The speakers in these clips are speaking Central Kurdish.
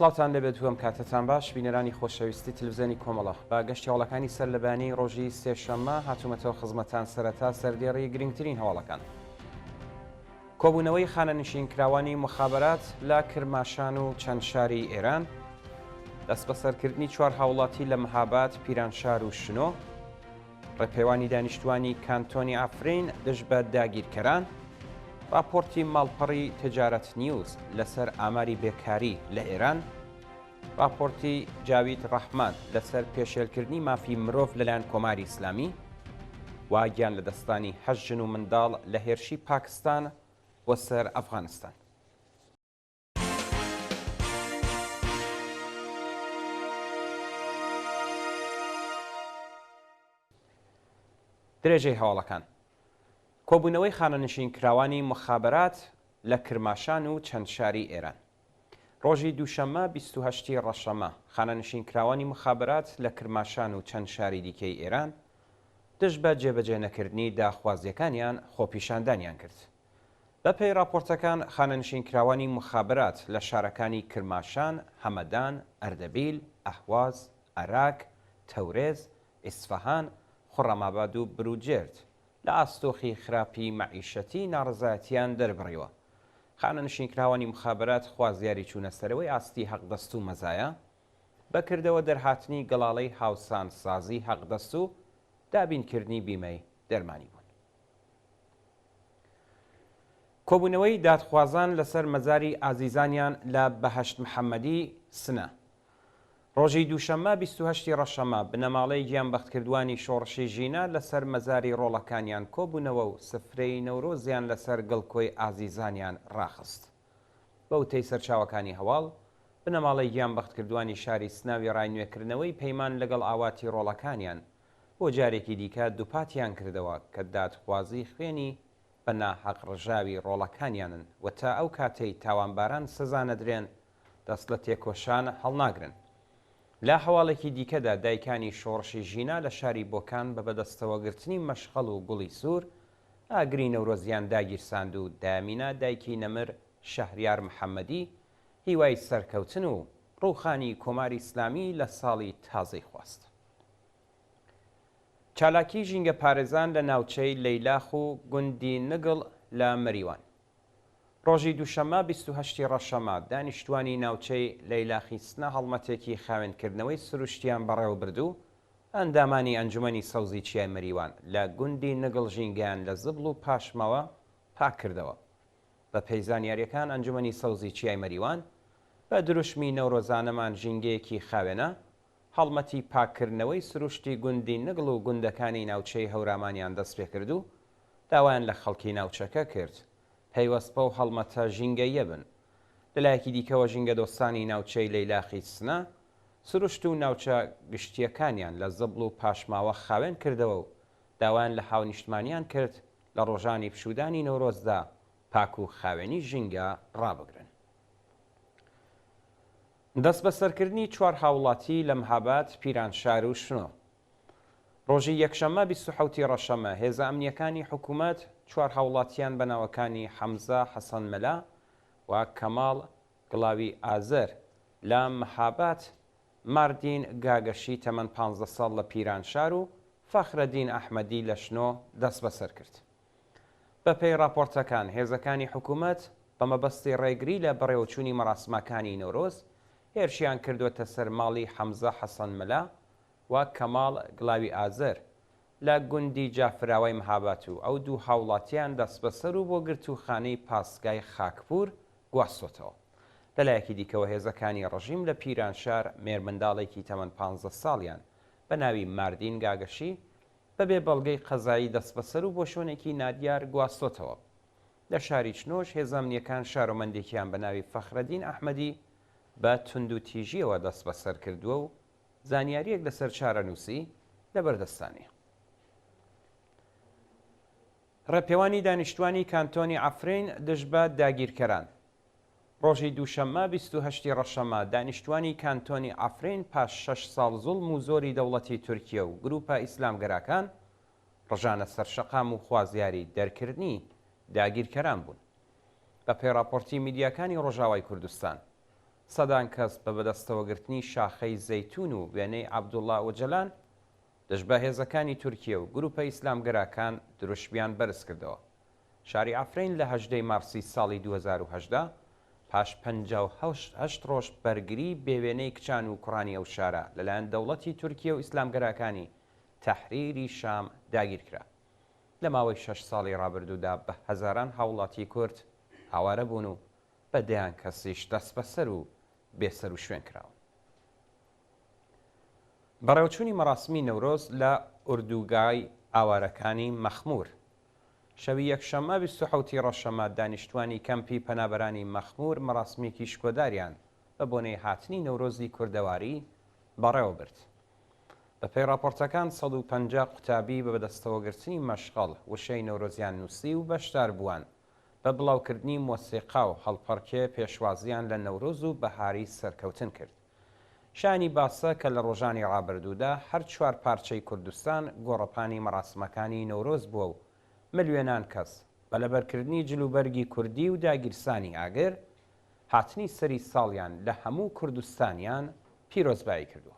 سڵاوتان لێبێت و ئەم کاتەتان باش بینەرانی خۆشەویستی تلویزیۆنی کۆمەڵە بە گەشتی هەواڵەکانی سەر لەبەیانی ڕۆژی سێشەممە هاتوومەتەوە خزمەتان سەرەتا سەردێڕی گرنگترین هەواڵەکان. کۆبوونەوەی خانەنشینکراوانی موخابەرات لە کرماشان و چەند شاری ئێران، دەستبەسەرکردنی چوار هاوڵاتی لە مهاباد، پیرانشار و شنۆ، ڕێپێوانی دانیشتوانی کانتۆنی عەفرین دژ بە داگیرکەران، ڕاپۆرتی ماڵپەڕی تجارەت نیوز لەسەر ئاماری بێکاری لە ئێران، ڕاپۆرتی جاوید ڕەحمان لەسەر پێشێلکردنی مافی مرۆڤ لەلایەن کۆماری ئیسلامی و گیانلەدەستدانی هەشت ژن و منداڵ لە هێرشی پاکستان بۆ سەر ئەفغانستان. درێژەی هەواڵەکان. کۆبوونەوەی خانەنشینکراوانی موخابەرات لە کرماشان و چەند شاری ئێران. ڕۆژی دووشەممە 28 ی ڕەشەمە، خانەنشینکراوانی موخابەرات لە کرماشان و چەند شاری دیکەی ئێران دژ بە جێبەجێ نەکردنی داخوازییەکانیان خۆپیشاندانیان کرد. بەپێی ڕاپۆرتەکان، خانەنشینکراوانی موخابەرات لە شارەکانی کرماشان، هەمەدان، ئەردەبیل، ئەهواز، ئەراک، تەورێز، ئیسفەهان، خوڕەماباد و بروجێرد لە ئاست دۆخی خراپی مەعیشەتی ناڕەزایەتییان دەربڕیوە. خانەنشینکراوانی موخابەرات خوازیاری چوونەسەرەوەی ئاستی حەقدەست و مەزایا، بە کردەوە دەرهاتنی گەڵاڵەی هاوسانسازی حەقدەست و دابینکردنی بیمەی دەرمانی بوون. کۆبوونەوەی دادخوازان لەسەر مەزاری ئازیزانیان لە بەهەشت محەممەدی سنە. ڕۆژی دووشەممە 28 ی ڕەشەمە، بنەماڵەی گیانبەختکردووانی شۆڕشی ژینا لەسەر مەزاری ڕۆڵەکانیان کۆبوونەوە و سفرەی نەورۆزیان لەسەر گڵکۆی ئازیزانیان ڕاخست. بە وتەی سەرچاوەکانی هەواڵ، بنەماڵەی گیانبەختکردووانی شاری سنە وێڕای نوێکردنەوەی پەیمان لەگەڵ ئاواتی ڕۆڵەکانیان، بۆ جارێکی دیکە دووپاتیان کردەوە کە دادخوازی خوێنی بە ناحەق ڕژاوی ڕۆڵەکانیانن و تا ئەو کاتەی تاوانباران سزا نەدرێن دەست لە تێکۆشان هەڵناگرن. لە هەواڵێکی دیکەدا دایکانی شۆڕشی ژینا لە شاری بۆکان بە بەدەستەوەگرتنی مەشخەڵ و گوڵی سوور ئاگری نەورۆزیان داگیرساند و دایەمینا دایکی نەمر شەهریار محەممەدی هیوای سەرکەوتن و ڕووخانی کۆماری ئیسلامی لە ساڵی تازەی خواست. چالاکیی ژینگەپارێزان لە ناوچەی لەیلاخ و گوندی نگڵ لە مەریوان. ڕۆژی دووشەممە 28 ی ڕەشەمە، دانیشتووانی ناوچەی لەیلاخی سنە هەڵمەتێکی خاوێنکردنەوەی سروشتیان بەڕێوەبرد و ئەندامانی ئەنجومەنی سەوزی چیای مەریوان لە گوندی نگڵ ژینگەیان لە زبڵ و پاشماوە پاککردەوە. بەپێی زانیارییەکان ئەنجومەنی سەوزی چیای مەریوان بە دروشمی نەورۆزانەمان ژینگەیەکی خاوێنە هەڵمەتی پاککردنەوەی سروشتی گوندی نگڵ و گوندەکانی ناوچەی هەورامانیان دەستپێکرد و داوایان لە خەڵکی ناوچەکە کرد پەیوەست بەو هەڵمەتە ژینگەییە بن. لەلایەکی دیکەوە ژینگەدۆستانی ناوچەی لەیلاخی سنە سروشت و ناوچە گشتییەکانیان لە زبڵ و پاشماوە خاوێن کردەوە و داوایان لە هاونیشتمانیان کرد لە ڕۆژانی پشوودانی نەورۆزدا پاک و خاوێنی ژینگە ڕابگرن. دەستبەسەرکردنی چوار هاوڵاتی لە مهاباد، پیرانشار و شنۆ. ڕۆژی یەکشەممە 27 ی ڕەشەمە، هێزە ئەمنییەکانی حکومەت چوار هاوڵاتییان بە ناوەکانی حەمزە حەسەن مەلا و کەماڵ گڵاوی ئازەر لە مهاباد، ماردین گاگەشی تەمەن 15 ساڵ لە پیرانشار و فەخرەدین ئەحمەدی لە شنۆ دەستبەسەر کرد. بەپێی ڕاپۆرتەکان، هێزەکانی حکومەت بە مەبەستی ڕێگری لە بەڕێوەچوونی مەراسمەکانی نەورۆز، هێرشیان کردووەتە سەر ماڵی حەمزە حەسەن مەلا و کەماڵ گڵاوی ئازەر لە گوندی جافراوای مهابات و ئەو دوو هاوڵاتییان دەستبەسەر و بۆ گرتووخانەی پاسگای خاکپوور گواستۆتەوە. لەلایەکی دیکەوە هێزەکانی ڕژیم لە پیرانشار مێرمنداڵێکی تەمەن 15 ساڵیان بە ناوی ماردین گاگەشی بەبێ بەڵگەی قەزایی دەستبەسەر و بۆ شوێنێکی نادیار گواستۆتەوە. لە شاری چنۆش هێزە ئەمنییەکان شارۆمەندێکیان بە ناوی فەخرەدین ئەحمەدی بە توندوتیژییەوە دەستبەسەر کردووە و زانیارییەک لەسەر چارەنووسی لەبەردەستا نییە. ڕێپێوانی دانیشتوانی کانتۆنی عەفرین دژ بە داگیرکەران. ڕۆژی دووشەممە 28 ی ڕەشەمە، دانیشتوانی کانتۆنی عەفرین پاش شەش ساڵ زوڵم و زۆری دەوڵەتی تورکیە و گرووپە ئیسلامگەراکان ڕژانە سەر شەقام و خوازیاری دەرکردنی داگیرکەران بوون. بە پێی ڕاپۆرتی میدیاکانی ڕۆژاوای کوردستان. سەدان کەس بە بەدەستەوەگرتنی شاخەی زەیتوون و وێنەی عەبدوڵڵا ئۆجەلان دژ بە هێزەکانی تورکیە و گرووپە ئیسلامگەراکان دروشمیان بەرزکردەوە. شاری عەفرین لە 18 ی مارسی ساڵی 2018 پاش 58 ڕۆژ بەرگری بێوێنەی کچان و کوڕانی ئەو شارە لەلایەن دەوڵەتی تورکیە و ئیسلامگەراکانی تەحریری شام داگیرکرا. لە ماوەی شەش ساڵی ڕابردوودا بە هەزاران هاووڵاتیی کورد ئاوارە بوون و بە دەیان کەسیش دەستبەسەر و بێسەروشوێن کراون. بەڕێوەچوونی مەراسمی نەورۆز لە ئوردوگای ئاوارەکانی مەخموور. شەوی یەکشەممە 27 ی ڕەشەمە دانیشتوانی کەمپی پەنابەرانی مەخموور مەراسمێکی شکۆداریان بە بۆنەی هاتنی نەورۆزی کوردەواری بەڕێوە برد. بەپێی ڕاپۆرتەکان 150 قوتابی بە بەدەستەوەگرتنی مەشخەڵ وشەی نەورۆزیان نووسی و بەشداربووان بە بڵاوکردنی مۆسیقا و هەڵپەڕکێ پێشوازییان لە نەورۆز و بەهاری سەرکەوتن کرد. شایانی باسە کە لە ڕۆژانی ڕابردوودا هەر چوار پارچەی کوردستان گۆڕەپانی مەراسمەکانی نەورۆز بووە و ملیۆنان کەس بە لەبەرکردنی جلوبەرگی کوردی و داگیرسانی ئاگر هاتنی سەری ساڵیان لە هەموو کوردستانیان پیرۆزبایی کردووە.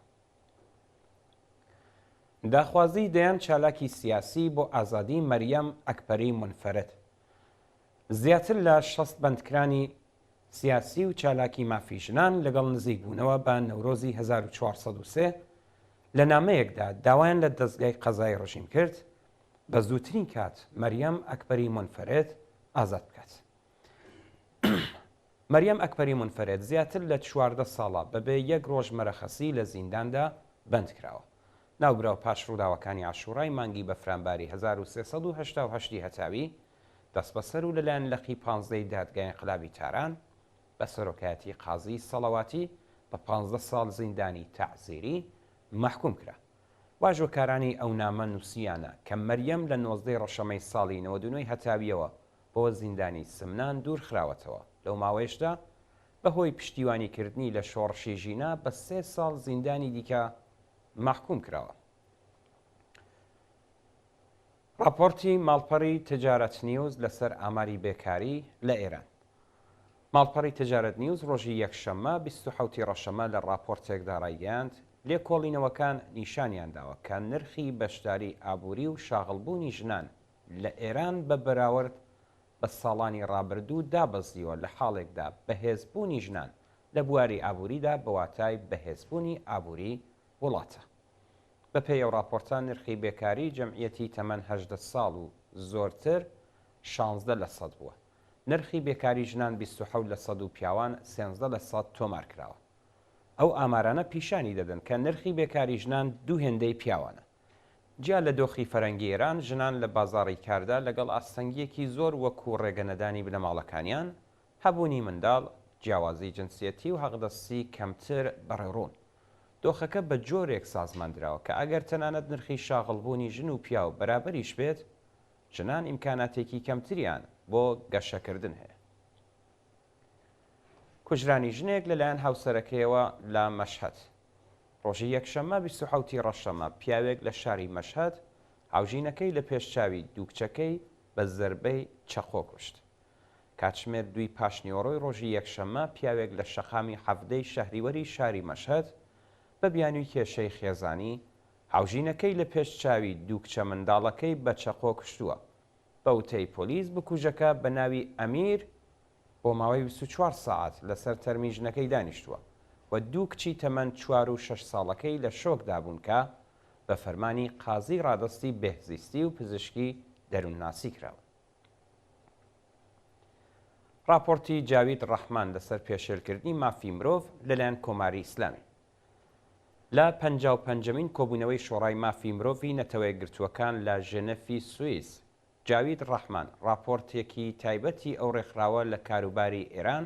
داخوازیی دەیان چالاکی سیاسی بۆ ئازادیی مەریەم ئەکبەری مونفەرد. زیاتر لە 60 بەندکرانی سیاسی و چالاکی مافی ژنان لەگەڵ نزیکبوونەوە بە نەورۆزی 1403 لە نامەیەکدا داوایان لە دەزگای قەزای ڕژیم کرد بە زووترین کات مەریەم ئەکبەری مونفەرد ئازاد بکات. مەریەم ئەکبەری مونفەرێد زیاتر لە 14 ساڵە بەبێ یەک ڕۆژ مەرەخەسی لە زینداندا بەند کراوە. ناوبراو پاش ڕووداوەکانی عاشوورای مانگی بەفرانباری 1388 ی هەتاوی دەستبەسەر و لەلایەن لقی پانزدەی دادگای ئینقلابی تاران بە سەرۆکایەتی قازی سەڵەواتی بە 15 ساڵ زیندانی تەعزیری مەحکووم کرا. واژۆکارانی ئەو نامە نووسییانە کە مەریەم لە 19 ی ڕەشەمەی ساڵی 99 ی هەتاوییەوە بۆ زیندانی سمنان دوور خراوەتەوە، لەو ماوەیەشدا بەهۆی پشتیوانیکردنی لە شۆڕشی ژینا بە سێ ساڵ زیندانی دیکە مەحکووم کراوە. ڕاپۆرتی ماڵپەڕی تجارەت نیوز لەسەر ئاماری بێکاری لە ئێران. ماڵپەڕی تجارەت نیوز ڕۆژی یەکشەممە 27 ی ڕەشەمە لە ڕاپۆرتێکدا ڕایگەیاند، لێکۆڵینەوەکان نیشانیان داوە کە نرخی بەشداری ئابووری و شاغڵبوونی ژنان لە ئێران بە بەراورد بە ساڵانی ڕابردوو دابەزیوە لە حاڵێکدا بەهێزبوونی ژنان لە بواری ئابووریدا بە واتای بەهێزبوونی ئابووری وڵاتە. بە پێی ئەو ڕاپۆرتە نرخی بێکاری جەمعیەتی تەمەن 18 ساڵ و زۆرتر 16 لە سەد بووە. نرخی بێکاری ژنان 27 لە سەد و پیاوان 13 لە سەد تۆمار کراوە. ئەو ئامارانە پیشانی دەدەن کە نرخی بێکاری ژنان دوو هێندەی پیاوانە. جیا لە دۆخی فەرەنگی ئێران، ژنان لە بازاڕی کاردا لەگەڵ ئاستەنگییەکی زۆر وەکوو ڕێگەنەدانی بنەماڵەکانیان، هەبوونی منداڵ، جیاوازیی جنسیەتی و حەقدەستی کەمتر بەڕێوڕوون. دۆخەکە بە جۆرێک سازمان دراوە کە ئەگەر تەنانەت نرخی شاغڵبوونی ژن و پیاو بەرابەریش بێت، ژنان ئیمکاناتێکی کەمتریان بۆ گەشەکردن هەیە. کوژرانی ژنێک لەلایەن هاوسەرەکەیەوە لە مەشهەد. ڕۆژی یەکشەممە 27 ی ڕەشەمە پیاوێک لە شاری مەشهەد هاوژینەکەی لە پێش چاوی دوو کچەکەی بە زەربەی چەقۆ کوشت. کاتژمێر دووی پاشنیوەڕۆی ڕۆژی یەکشەممە پیاوێک لە شەقامی حەڤدەی شەهریوەری شاری مەشهەد بە بیانووی کێشەی خێزانی هاوژینەکەی لە پێش چاوی دوو کچە منداڵەکەی بە چەقۆ کوشتووە. بە وتەی پۆلیس بکوژەکە بە ناوی ئەمیر بۆ ماوەی 24 سەعات لەسەر تەرمی ژنەکەی دانیشتووە و دوو کچی تەمەن چوار و شەش ساڵەکەی لە شۆکدا بوون کە بە فەرمانی قازی ڕادەستی بێهزیستی و پزیشکی دەروونناسی کراون. ڕاپۆرتی جاوید ڕەحمان لەسەر پێشێلکردنی مافی مرۆڤ لەلایەن کۆماری ئیسلامی. لە 55مین کۆبوونەوەی شۆڕای مافی مرۆڤی نەتەوەیەکگرتووەکان لە ژنەفی سوئیس، جاوید ڕەحمان، ڕاپۆرتێکی تایبەتی ئەو ڕێکخراوە لە کاروباری ئێران،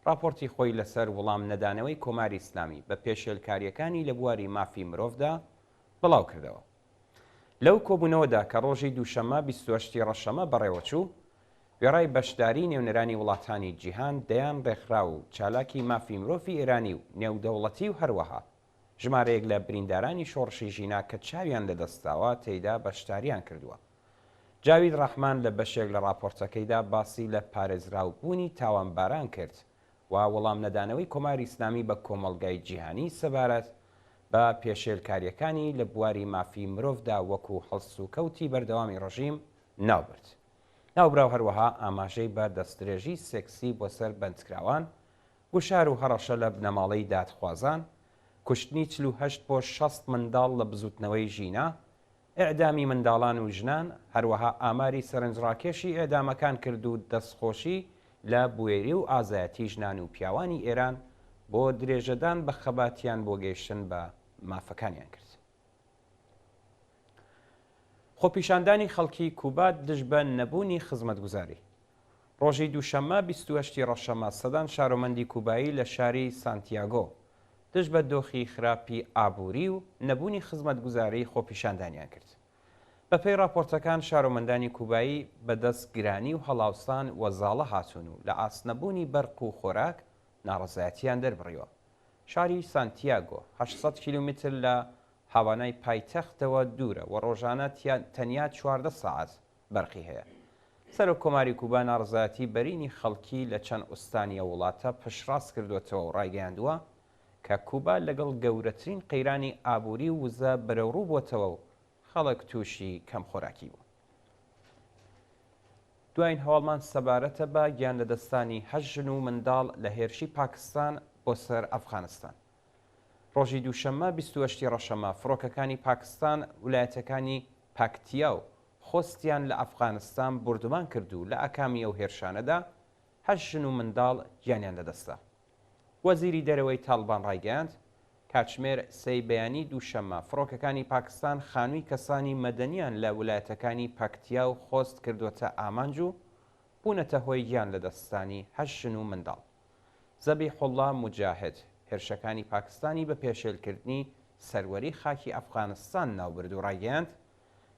ڕاپۆرتی خۆی لەسەر وڵام نەدانەوەی کۆماری ئیسلامی بە پێشێلکارییەکانی لە بواری مافی مرۆڤدا بڵاو کردەوە. لەو کۆبوونەوەدا کە ڕۆژی دووشەممە 28 ی ڕەشەمە بەڕێوەچوو، وێڕای بەشداریی نوێنەرانی وڵاتانی جیهان، دەیان ڕێکخراو و چالاکی مافی مرۆڤی ئێرانی و نێودەوڵەتی و هەروەها ژمارەیەک لە بریندارانی شۆڕشی ژینا کە چاویان لەدەستداوە تێیدا بەشدارییان کردووە. جاوید ڕەحمان لە بەشێک لە ڕاپۆرتەکەیدا باسی لە پارێزراوبوونی تاوانباران کرد. و وەڵامنەدانەوەی کۆماری ئیسلامی بە کۆمەڵگای جیهانی سەبارەت بە پێشێلکارییەکانی لە بواری مافی مرۆڤدا وەکوو هەڵسوکەوتی بەردەوامی ڕژیم ناوبرد. ناوبراو هەروەها ئاماژەی بە دەستدرێژی سێکسی بۆ سەر بەندکراوان، گوشار و هەڕەشە لە بنەماڵەی دادخوازان، کوشتنی 48 بۆ 60 منداڵ لە بزووتنەوەی ژینا، ئێعدامی منداڵان و ژنان، هەروەها ئاماری سەرنجڕاکێشی ئێعدامەکان کرد و دەستخۆشی لە بوێری و ئازایەتی ژنان و پیاوانی ئێران بۆ درێژەدان بە خەباتیان بۆ گەیشتن بە مافەکانیان کرد. خۆپیشاندانی خەڵکی کوبا دژ بە نەبوونی خزمەتگوزاری. ڕۆژی دووشەممە 28 ی ڕەشەمە سەدان شارۆمەندی کوبایی لە شاری سانتیاگۆ دژ بە دۆخی خراپی ئابووری و نەبوونی خزمەتگوزاری خۆپیشاندانیان کرد. بەپێی ڕاپۆرتەکان شارۆمەندانی کوبایی بەدەست گرانی و هەڵاوسان وەزاڵە هاتوون و لە ئاست نەبوونی بەرق و خۆراک ناڕەزایەتیان دەربڕیوە. شاری سانتیاگۆ 800 کیلۆمەتر لە هاوانای پایتەختەوە دوورە و ڕۆژانە تەنیا 14 سەعات بەرقی هەیە. سەرۆک کۆماری کوبا ناڕەزایەتی بەرینی خەڵکی لە چەند ئوستانی ئەو وڵاتە پشتڕاست کردووەتەوە و ڕایگەیاندووە کە کوبا لەگەڵ گەورەترین قەیرانی ئابووری و وزە بەرەوڕوو بووەتەوە و خەڵک تووشی کەمخۆراکی بوون. دوایین هەواڵمان سەبارەتە بە گیانلەدەستدانی هەشت ژن و منداڵ لە هێرشی پاکستان بۆ سەر ئەفغانستان. ڕۆژی دووشەممە 28 ی ڕەشەمە فڕۆکەکانی پاکستان ولایەتەکانی پاکتیا و خۆستیان لە ئەفغانستان بوردومان کرد و لە ئاکامی ئەو هێرشانەدا هەشت ژن و منداڵ گیانیان لەدەستدا. وەزیری دەرەوەی تاڵبان ڕایگەیاند، کاتژمێر سێی بەیانی دووشەممە فڕۆکەکانی پاکستان خانووی کەسانی مەدەنیان لە ولایەتەکانی پەکتیا و خۆست کردووەتە ئامانج و بوونەتە هۆی گیان لەدەستدانی هەشت ژن و منداڵ. زەبیحوڵڵا موجاهد هێرشەکانی پاکستانی بە پێشێلکردنی سەروەری خاکی ئەفغانستان ناوبرد و ڕایگەیاند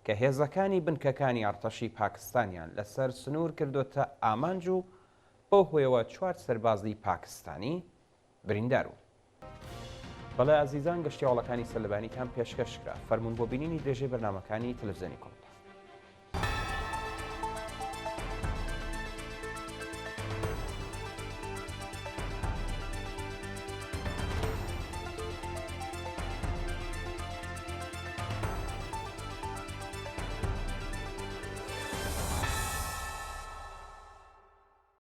کە هێزەکانی بنکەکانی ئەڕتەشی پاکستانیان لەسەر سنوور کردۆتە ئامانج و بەو هۆیەوە چوار سەربازی پاکستانی بریندار بوون. بەڵێ ئازیزان گەشتی هەواڵەکانی سەرلەبەیانیتان پێشکەش کرا. فەرموون بۆ بینینی درێژەی بەرنامەکانی تەلەفزیۆنی کۆمەڵ.